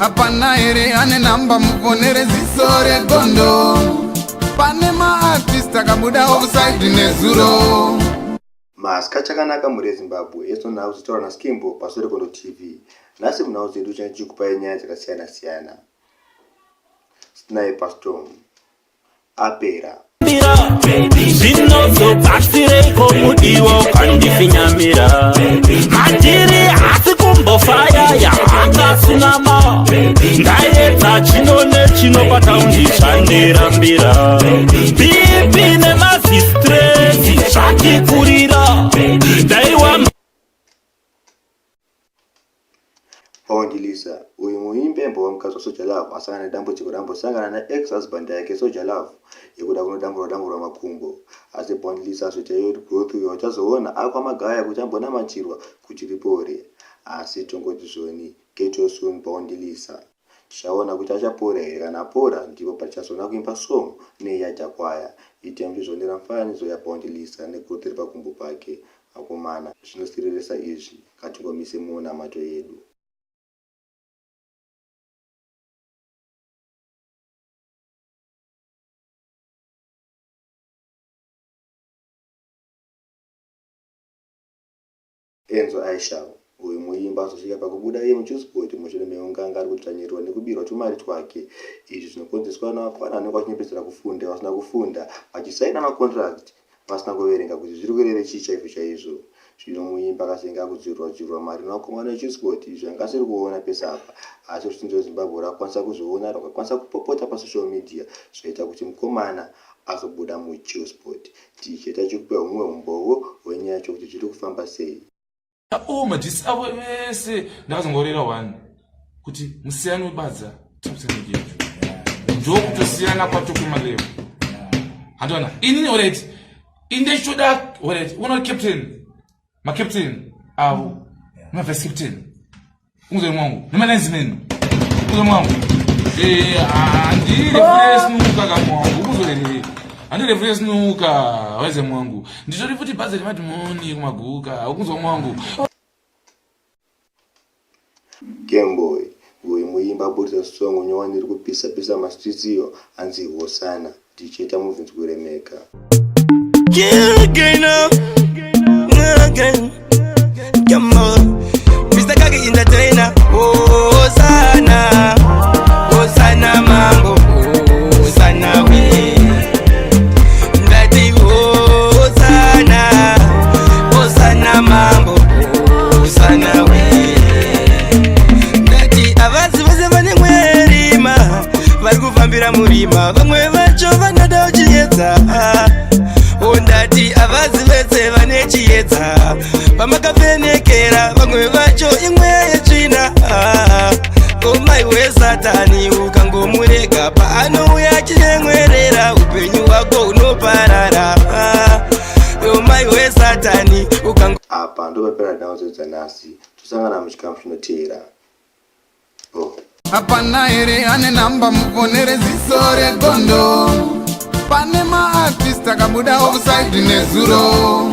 Hapana here ane namba muponere ziso regondo. Pane maartist akabuda offside nezuro. Maska chakanaka mhuri yeZimbabwe yeso nhau dzichitaurwa naSkimbo paSorekondo TV. Nhasi munhau dzedu change tichikupai nyaya dzakasiyana siyana. Sniper Storm apera. Zvinozobatsireiko mudiwa ukandifinyamira madhiri haasi kumbofaya yaakasunama ndaedza chino nechino pataundi zvandirambira bp nemazistresi zvandikurira ndaiwa Bounty Lisa, uyu muimbi aimbova mukadzi waSoul Jah Love asangana nedambudziko raambosangana naex husband yake Soul Jah Love yekuda kunodamburwa damburwa makumbo. Asi Bounty Lisa azoita iyo growth uyo wachazoona akwaMagaya kuti ambonamatirwa kuti ripore. Asi tongoti zvoni get well soon Bounty Lisa. Tichaona kuti achapora here kana apora ndipo patichazoona kuimba song neYaja Choir. Itai muchizvionera mufananidzo yaBounty Lisa negrowth iri pakumbo pake. Vakomana zvinosiririsa izvi ngatingomise munamato yedu. Enzo Ishall, uyu muimbi azosvika pakubuda iye muChillspot mushure mekunge anga ari kudzvanyirirwa nekubirwa tumari twake. Izvi zvinokonzeswa nevapfana vanenge vachinyepedzera kufunda vasina kufunda vachisaina macontract vasina kuverenga kuti zviri kureve chii chaizvo chaizvo. Zvino muimbi akazenge akudzurwa dzurwa mari nevakomana veChillspot izvo anga asiri kuona pese apa asi ruzhinji rweZimbabwe rwakakwanisa kuzviona rwakakwanisa kupopota pasocial media zvaita kuti mukomana azobuda muChillspot. DJ tachikupa humwe humbowo hwenyaya yacho kuti zviri kufamba sei. Oh, madhisi avo vese ndakazongorera one kuti musiyano webadza tikusenegejo ndokutosiyana kwacho kwemalevo handiona inini orit indechitoda orit uona captain macaptain avo mavice captain Unzwe mwangu. Nema linesman. Unzwe mwangu. Eh, handirefure snuka ka mwangu. Unzwe here. Handirefure snuka waize mwangu. Nditori futi bhazi remadhimoni kumaguka. Ukunzwa mwangu. Gameboy uyu muimba aburitsa song nyowani iri kupisa pisa mastreets iyo hanzi Hosanna DJ Tamuvinzi kuremeka. Again, again. Come on. Mr. Kage entertainer. Hosanna. Hosanna mambo. Hosanna we. Ndati Hosanna. Hosanna mambo. Hosanna we. Ndati avazi vose vane mwerima vari kufambira murima vamwe vacho vanoda chiedza ndati avazi vese vane chiedza pamakavhenekera vamwe vacho imwe yetsvina komaiwe satani ukangomurega paanouya achinyemwerera upenyu hwako hunoparara omaiwe satani ukango Apa ndopapera nhau dzedu dzanhasi tosangana muchikamu chinoteera. Oh. Hapana here ane namba muponere ziso regondo. Pane maartist akabuda offside nezuro.